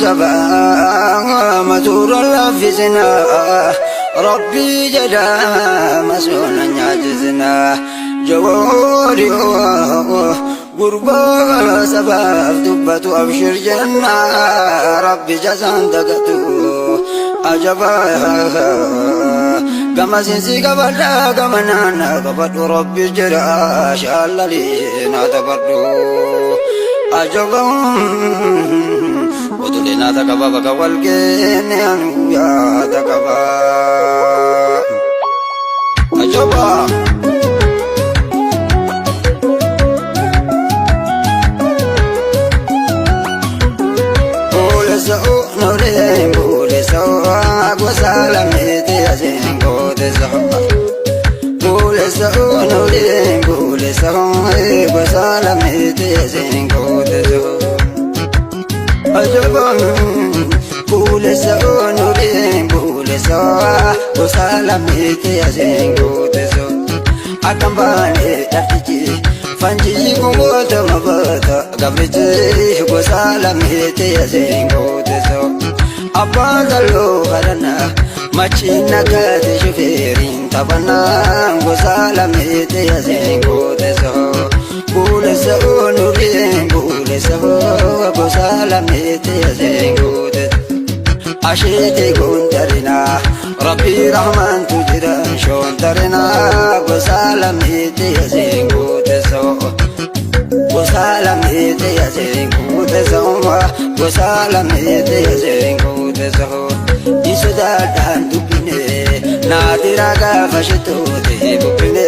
Sabaa masuura laffisinaa Rabbii jedhaa masuuna nyaachisinaa Jawaari gurbaa sabaaf dubbatu abshir jennaa Rabbi jasaan dagatu ajabaa gama siinsi qabadha gama naannaa qabadhu Rabbi jira shaallalii naa taphadhu ajabaa utulee naa taqaba bakka wal geenne anu yaa taqaba ajabaa. Buleessa nolee buleessa gosa lameeti asiin gooteessa. Buleessa nolee buleessa gosa lameeti asiin gooteessa. Ajabaan buleessa nolee buleessa gosa lameeti asiin gooteessa. Akkam baanee dhartichi fanjii goota mabaata gabrichi gosa lameeti asiin gooteessa. Abbaan zalloo kadhannaa machiin naggaate shufeeriin taphannaa gosa lameeti asiin gooteessa. Buleessa onuleen buleessa gosa lameeti asiin gooteessa. Asheete gondarinaa Rabbi rahmantu jira shoontarinaa gosa lameeti asiin gooteessa. Gosa lameeti asiin gooteessa. Gosa lameeti asiin gooteessa. Isodaadhaan dubbine naatira gaafa shitoote bubbine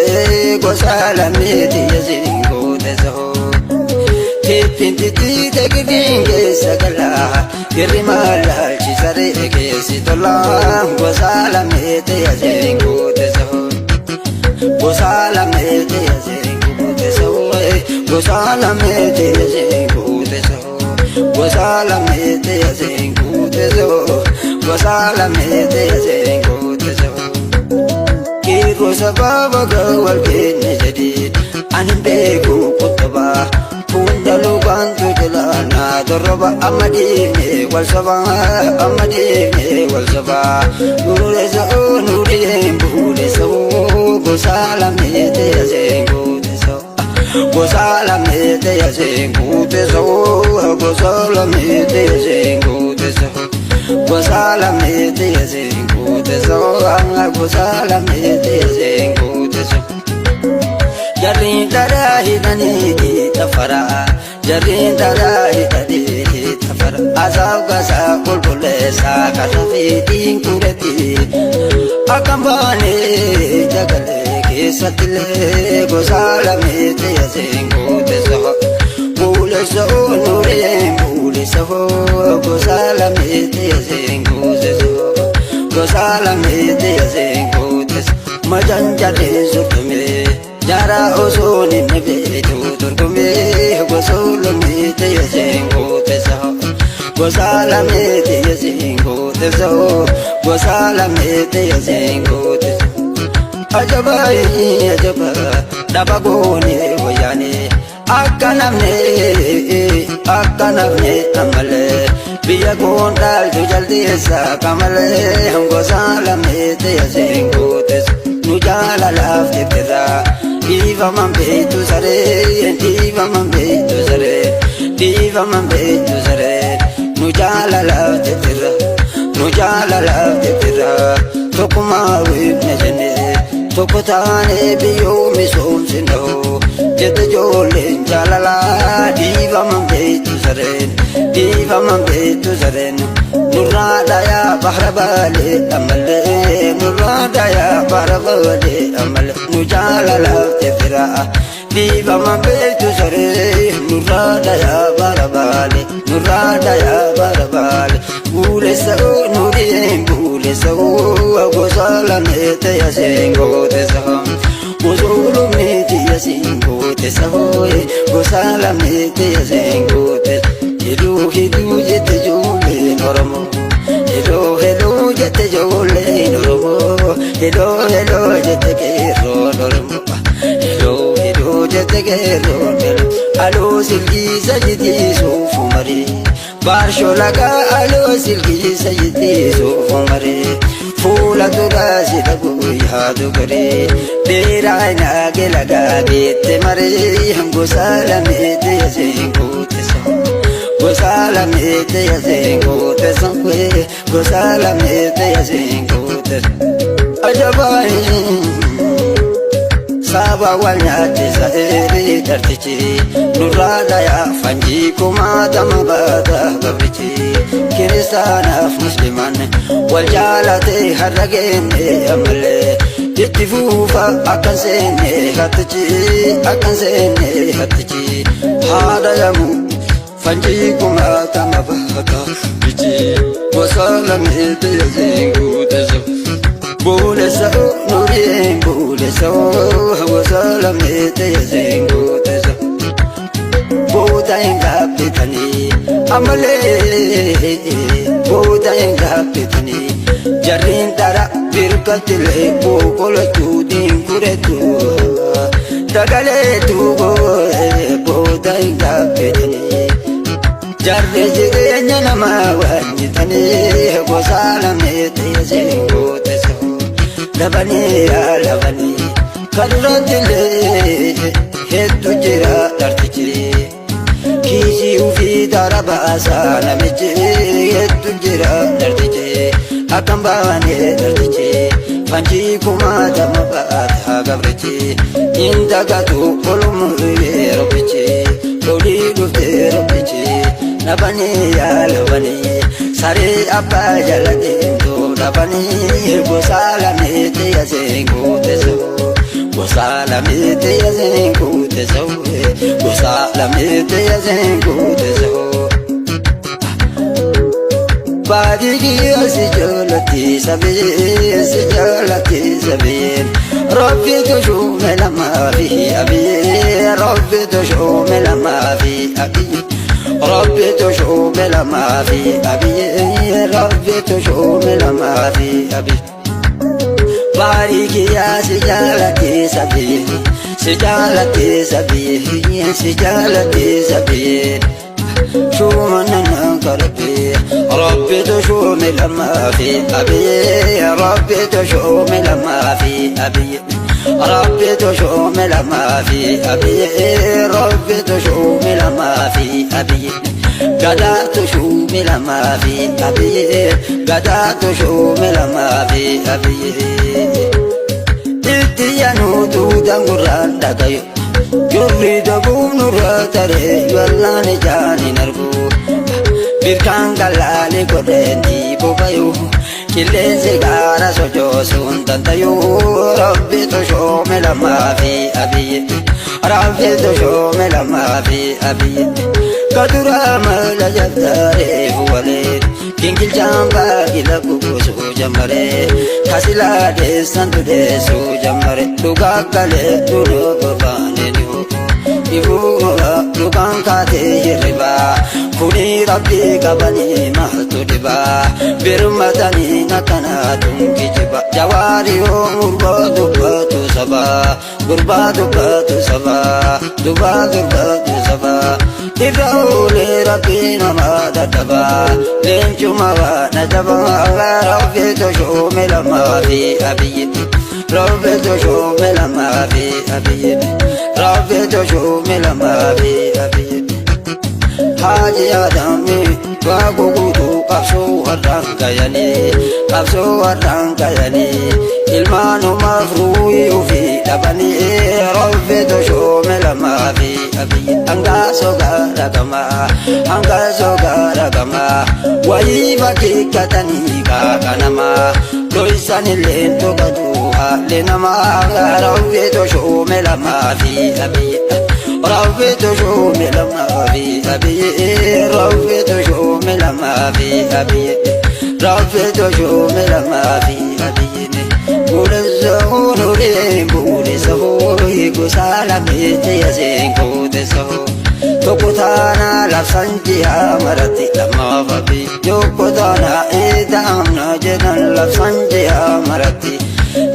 gosa lameeti asiin gooteessa. Tippintitti tekitiin keessa galaa Kirri maalaalchisa re'ee keessi tolaa gosa lameeti asiin gooteessa. Gosa lameeti asiin gooteessa. Gosa lameeti asiin gooteessa. Gosa lameeti asiin gooteessa. Gosa lameeti asiin gooteessa. Kiiroo sababa wal keenya jedhee ani beeku kutubaa. Hunda lubaantu jala naa torroba amma dhiifne wal sobaa amma dhiifne wal sobaa. Buleessa nuudheen buleessa gosa lameete asiin gooteessa. Gosa lameete asiin gooteessa gosa lameete asiin gooteessa. Gosa lameete asiin gooteessa gosa lameete asiin gooteessa. Jarriin dharaa hidhanii tafaraa Jarriin dharaa hidhanii tafara Asaaf gasaa qulqulleessaa karra fiixiin kuretti Akkam baanee jagalee keessattillee gosa lameeti asiin gooteessa. Buleessa onuureen buleessa gosa lameeti asiin gooteessa. Gosa lameeti asiin gooteessa. Macaan jarreen surtumee jaara osoo inni beektu turtumee gosa lameeti asiin gooteessa. Gosa lameeti asiin gooteessa. Gosa lameeti asiin gooteessa. Ajaba ajaba dhaba goone wayyaane akka namne akka namne ammalee biyya koon dhaaltu jaldeessa kamalee gosa lameeti asiin gooteessa nu jaalalaaf jettirra dhiifaman beektu saree dhiifaman beektu saree dhiifaman beektu saree nu jaalalaaf jettirra nu jaalalaaf jettirra tokkummaa wiifne jennee tokko taanee biyyoo misoomsinoo jette ijoolleen jaalalaa dhiifaman beektu sareen dhiifaman beektu sareen nurraa dhayaa bahra baalee ammallee nurraa dhayaa bahra baalee ammallee nu jaalalaaf jeffira dhiifaman beektu saree nurraa dhayaa bahra baalee nurraa dhayaa bahra baalee buleessa nuudheen buleessa gosa lameete asiin gooteessa. Usulumiti asiin gooteessa gosa lameete asiin gooteessa. Hiduu hiduu jette ijoolleen Oromoo. Hiduu hiduu jette ijoolleen Oromoo. Hiduu hiduu jette qeerroon Oromoo. Hiduu hiduu jette qeerroon Oromoo. Aloo silkiisa jitiisuuf marii. Baarsho lagaa aloo silkii sayyitii suufa maree fuula duraa si dhabuu yaadu garee dheeraa naage lagaa geette maree gosa lameete yaseen goote sahu gosa lameete yaseen goote sahu gosa lameete yaseen goote ajabaayi. Saba wal nyaachisa eeree dhartichi nurraa dhayaa fanjii kumaatama baata gabrichi kiristaanaaf muslimaan wal jaalatee har'a geenne ammallee itti fuufa akkan seenne hattichi akkan seenne hattichi haadha yamu fanjii kumaatama baata bichi gosa lameete yasiin guutesa. Buulesa nuriin buulesa gosa lameete yasiin guutesa. Booda hin gaabbitanii amalee booda hin gaabbitanii jarriin dara birkattilee boqolachuu dinkuretu dagaleetu booda hin gaabbitanii. Jarri jireenya namaa waanyitanii gosa lameete yasiin gootesa labanii yaa labanii kadurattilee hedduu jira dhartichi kiisii ufii dara baasaa namichi hedduu jira dhartichi akkam baanee dhartichi fanjii kumaatama baataa gabrichi hin dagatu olumuree rabbichi lolii dhuftee rabbichi labanii yaa labanii saree abbaa jala deemtu labanii gosa lameete yaseen goote sahu gosa lameete yaseen goote sahu gosa lameete yaseen goote sahu. Baadiyyaa si jaalatti sabee si jaalatti sabee Rabbi tushuume lamaa fi abiyee Rabbi tushuume lamaa fi abiyee Rabbi tushuume lamaa fi abiyee Rabbi tushuume lamaa fi abiyee Baadiyyaa si jaalatti sabee si jaalatti sabee si jaalatti sabee. شومنا قلبي ربي تشوم لما في أبي ربي تشوم لما في أبي ربي تشوم لما في أبي ربي تشوم لما في أبي قدا تشوم لما في أبي قدا تشوم لما في أبي itti yanuutu dangurraan dhagayu Jurri dabuun nurra taree wallaan ijaan hin argu Birkaan galaali godheetti bobayu Qilleensi gaara sochoosuun dandayu Rabbi toshoome lamaa fi abiyyi Rabbi toshoome lamaa fi abiyyi Kadura mala jabdareef walee Gingilchaan baaqila buusuu jammaree Kasilaa deessan dudeessuu jammare Dhugaa galee dunoo gobaane ni Ifuura dhugaan kaatee hirribaa Kuni rabbii qabanii maaltu dhibaa Birmatanii nakanaatu kijiba Jawaari yoo gurbaa dubbatu sabaa Gurbaa dubbatu sabaa Dubbaa dubbatu sabaa Irra oolee rabbii namaa dadhabaa Leencuma waan ajabaa Rabbi toshoome lamaa fi abiyyi Rabbi toshoome lamaa fi abiyyi Rabbi toshoome lamaa fi abiyyi Haji Adami waago guutuu qabsoo warraan gayanii qabsoo warraan gayanii ilmaanumaaf ruuhii ofii dhabanii Rabbi toshoome lamaa fi abiyyi hangaasoo gaara gamaa hangaasoo gaara gamaa wayii fakkeekatanii kaakanamaa dhoysanillee togatu haalli namaa Rabbi toshoome lamaa fi abiyyi Rabbi toshoome lamaa fi abiyyi Rabbi toshoome lamaa fi abiyyi Rabbi toshoome lamaa fi abiyyi Buleessoo nuree buleessoo gosa lameete yaseen gooteessoo Tokko taanaa labsan ji'a maratti lammaaf abiyyi Tokko taanaa eedaamna jedhan labsan ji'a maratti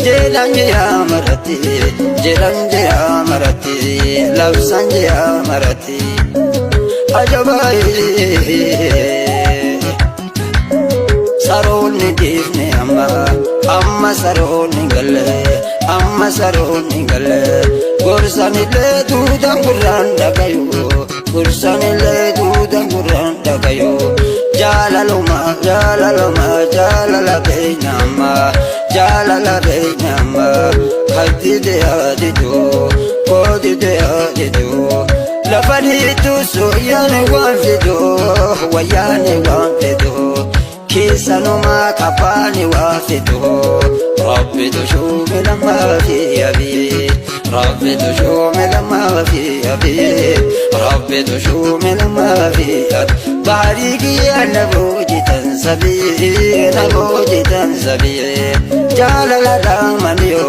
Jedhan ji'a maratti jedhan ji'a maratti labsan ji'a maratti Ajabaayee. Saroonni dhiifne amma amma saroonni galle amma saroonni galle gorsanillee duudan gurraan dhagayu gorsanillee duudan gurraan dhagayu jaalaluma jaalaluma jaalala beeyna amma jaalala beeyna amma haddide haadidu koodide haadidu lafa dhiitu sooyyaan waan fidu wayyaane waan fidu keessanuma kafaani waa fidu rabbitu shuume lamaa fi abii rabbitu shuume lamaa fi abii rabbitu shuume lamaa fi abii baarii kiyya na boojitan sabii na boojitan sabii jaalala dhaamaniyo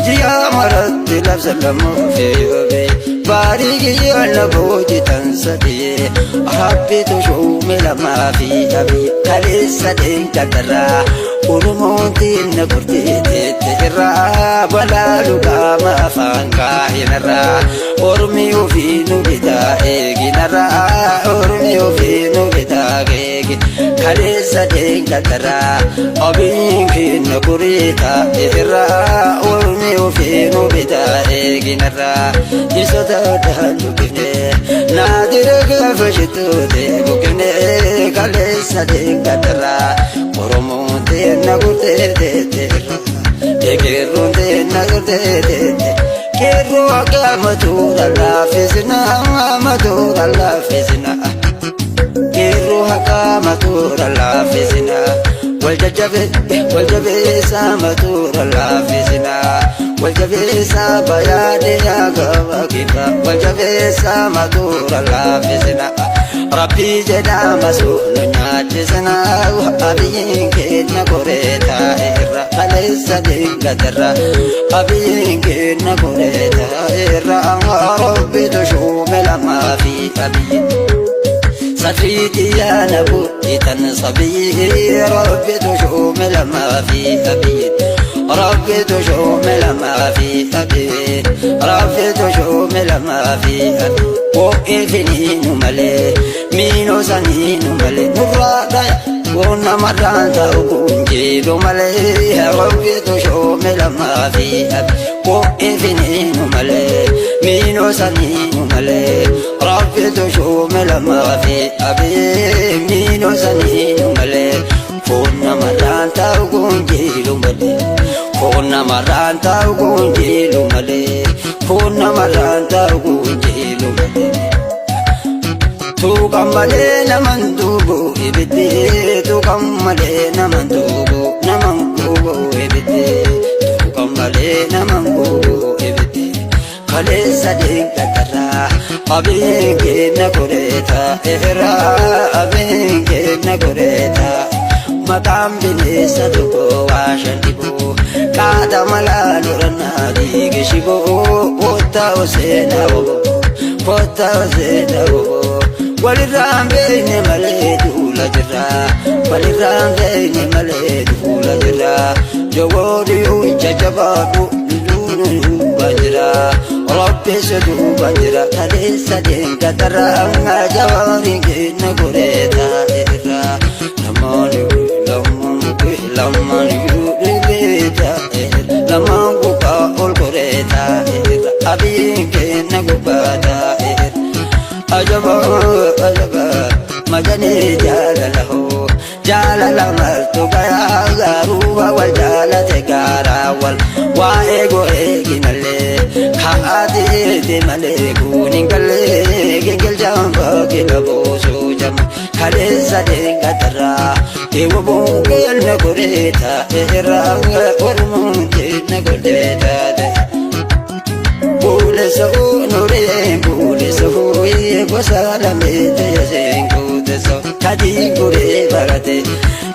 ji'a maratti labsa lamuu fi abii baarii kiyya na boojitan sabii rabbitu shuume lamaa fi abii kaleessa dheengaddarraa Oromoon teenya gorteeteette irraa balaa dhugaama afaan kaahinarraa Ormi ofii nu bitaa eeginarraa Ormi ofii nu bitaa eegi kaleessa dheengaddarraa Abiyyiin keenya goreetaa irraa Ormi ofii nu bitaa eeginarraa Isota dhaan dubbifne naadira gaafa shittuute buqqifne kaleessa dheengaddarraa Oromoon teenya gorteeteette irraa Egerroon teenya gorteeteette Qeerroo akka matuura laaffisina matuura laaffisina Qeerroo akka matuura laaffisina Wal jajjabe wal jabeessa matuura laaffisina Wal jabeessa bayaadee gaba kibba wal jabeessa matuura laaffisina Rabbii jedhama suunu nyaachisina abiyyiin keenya koree taa'eerra kaleessa dingatarra abiyyiin keenya koree taa'eerra rabbitu shuume lamaa fi abiyyi. Satriiti yaa nabuuti tan sabiyyi rabbitu shuume lamaa fi abiyyi. Rabbitu shuume lamaa fi abiyyi rabbitu shuume lamaa fi abiyyi. Wo'eefiniinu malee miinoo saniinu malee nurraa dhaya Goona marraan ta'u kun jiru malee rabbitu shuume lamaa fi abiyyi. Wo'eefiniinu malee miinoo saniinu malee rabbitu shuume lamaa fi abiyyi miinoo saniinu malee foon namarraan ta'u kun jiru malee foon namarraan ta'u kun jiru malee foon namarraan ta'u kun jiru malee. Tuuqan malee naman duubu ibiddi tuuqan malee naman duubu naman guubu ibiddi tuuqan malee naman guubu ibiddi kaleessa dingatarraa abiyyiin keenya goreeta irraa abiyyiin keenya goreeta maqaan bineensa tokko waa shan dhibu qaata malaa lorannaa dhiige shiboo kottaa oseenaa obo kottaa oseenaa obo walirraan beekne malee duula jirra walirraan beekne malee duula jirra jogoodiyuu jajjabaadhu duuba jira rabbeessa duuba jira kaleessa dingatarra jawaariin keenya goreeta irra lamaan lamaan lamaan dhibeeta lamaan gubbaa ol goreeta irra abiyyiin keenya gubbaata irra ajaba ajaba majanii jaalala hoo jaalala martu gayaa garuu wal jaalate gaaraa wal waa'ee go'ee ginallee kaa'aatiiti malee kun hin gallee gingilchaan baakila boosuu jama kaleessa dingatarraa eewwabuun keenya goreeta irraa oromoon keenya goreeta. Buulessa nureen buulessa hooyee gosa lameete yaseen kuutessa kadii guree barate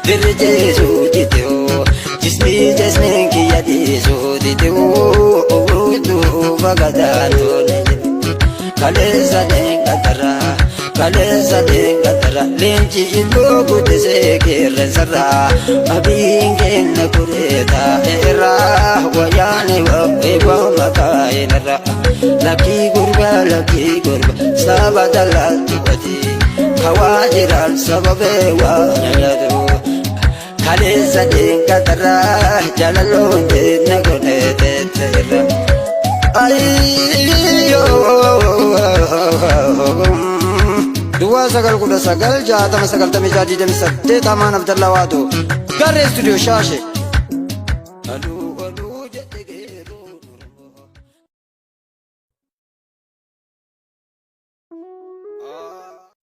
dirri jeesuu jite hoo jismii jesmeen kiyya dhiisuu dite hoo oguutuu bagataan tole kaleessa dingatarraa kaleessa dingatarra leenci ilmoo guddisee qeerrensarraa abiyyiin keenya kureeta irraa wayyaane waqeewwa makaayinarra lakkii gurba lakkii gurba saba dalaaltu ati kawaa jiraan sababee waa nyaatu. sadeen qaxarraa jaalalloon teenne godhee teette irra. Duwwaa 9 19 60 96 28 Amaan Abdallaa Waatoo Garee Istuudiyoo Shaashee.